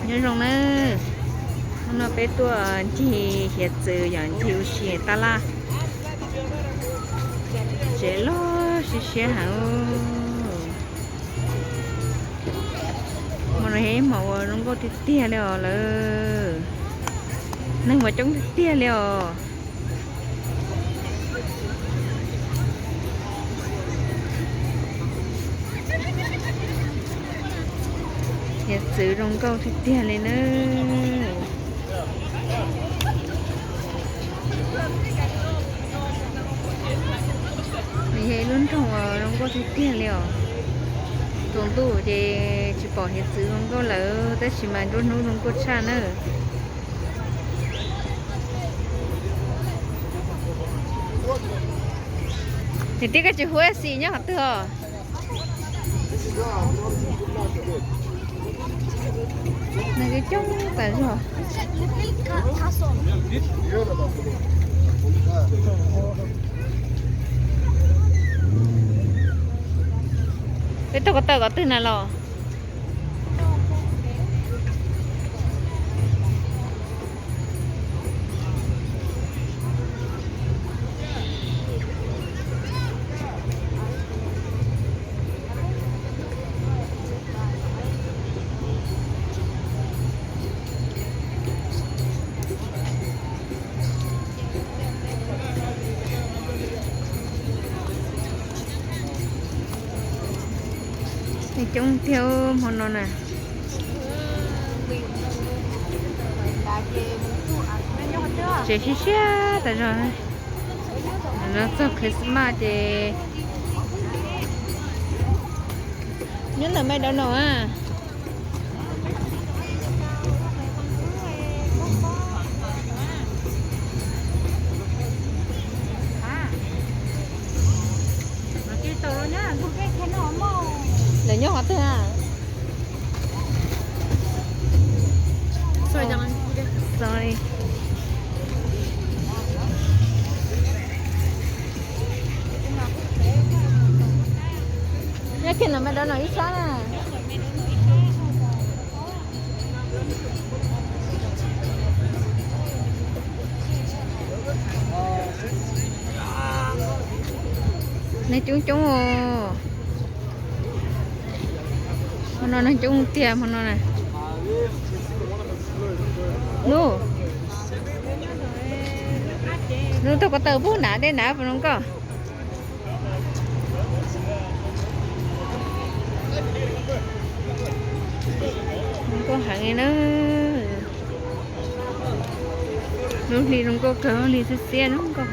Nyob zoo nawb, hnub no peb tuaj ncig hiav txwv yom, ncig ua si tab laj. Tsev loj siab siab heev. Hmo no yog ib hmos uas zoo nkauj tiag tiag li os lawm. Neeg mas coob tiag tiag li os. Hiav txwv zoo nkauj tiag tiag li nawb. Nws yog ib lub nroog uas zoo nkauj tiag tiag li os. Tsaus ntuj ces tsis pom hiav txwv zoo nkauj lawm, tab sis mas nruab hnub zoo nkauj tshaj nawb. Niam tij, koj tsis hu xim nyob qhov twg os? Neeg coob tas zog. Peb taug ko taw qhov twg na los? Neeg coob tiag hmo no na. Tsev siab siab tas zog. No txog Christmas ces nyob ntawm McDonald a. Lawv nyob qhov twg a? Sorry. Nyob kiag ntawm McDonald ib sab na. Neeg coob coob os. Hmo no neeg coob tiag hmo no na. Nub, nub taug ko taw pub nav dej nav puas zoo nkauj? Zoo nkauj heev li na. Lub hli zoo nkauj kawg, lub hli xiab xiab zoo nkauj.